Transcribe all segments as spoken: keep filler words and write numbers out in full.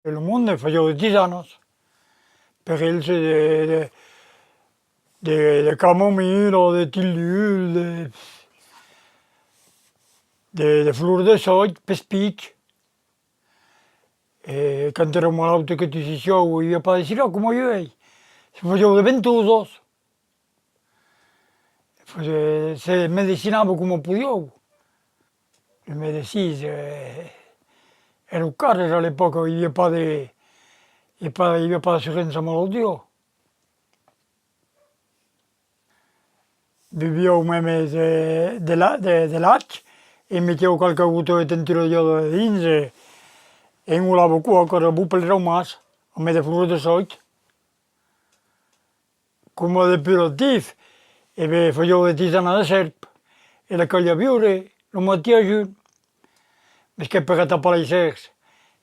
E lo monde fasiá de tisanas per eles, de, de, de, de camomila, de tillul, de, de, de flor de sòit, pes pic. E quand èra malauta que tossissiá, i aviá pas de siròp coma uèi. Se fasiá de ventosas. Se, se medicinava coma podiá. Los medecins, eh, èran cars a l'epòca, i aviá pas de, i aviá pas, i aviá pas d'assurança malautia. Bevián mèmes de, de la, de, de lach e metián qualque gota de teintura d'iòde dedins e, e engolar aquò, aquò èra bon pel raumatge, amb de flor de sòit. Coma depuratif, e ben, fasián de tisana de sèrp, e la caliá beure lo matin a junh. Mès que per atapar las sèrps,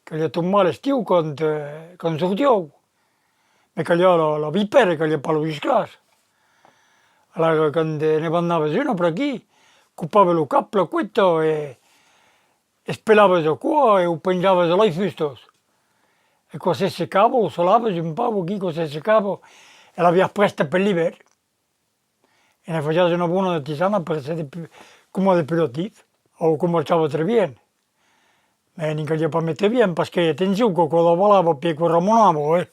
caliá tombar l'estiu quand, eh, quand sortián. Mès caliá la, la vipèra, caliá pas lo gisclàs. Alara, quand, eh, ne bandaves una per aquí, copaves lo cap, la coeta, e, espelaves aquò e o penjaves a las fustas. E quand se secava, o salaves un pauc aquí, quand se secava, e l'aviás prèsta per l'ivèrn. E ne fasiás una bona de tisana per se depu-, coma depuratif, o que marchava très bien. Mès ne'n caliá pas metre bien, parce que, atencion, que aquò davalava, pièi que ramonava, eh.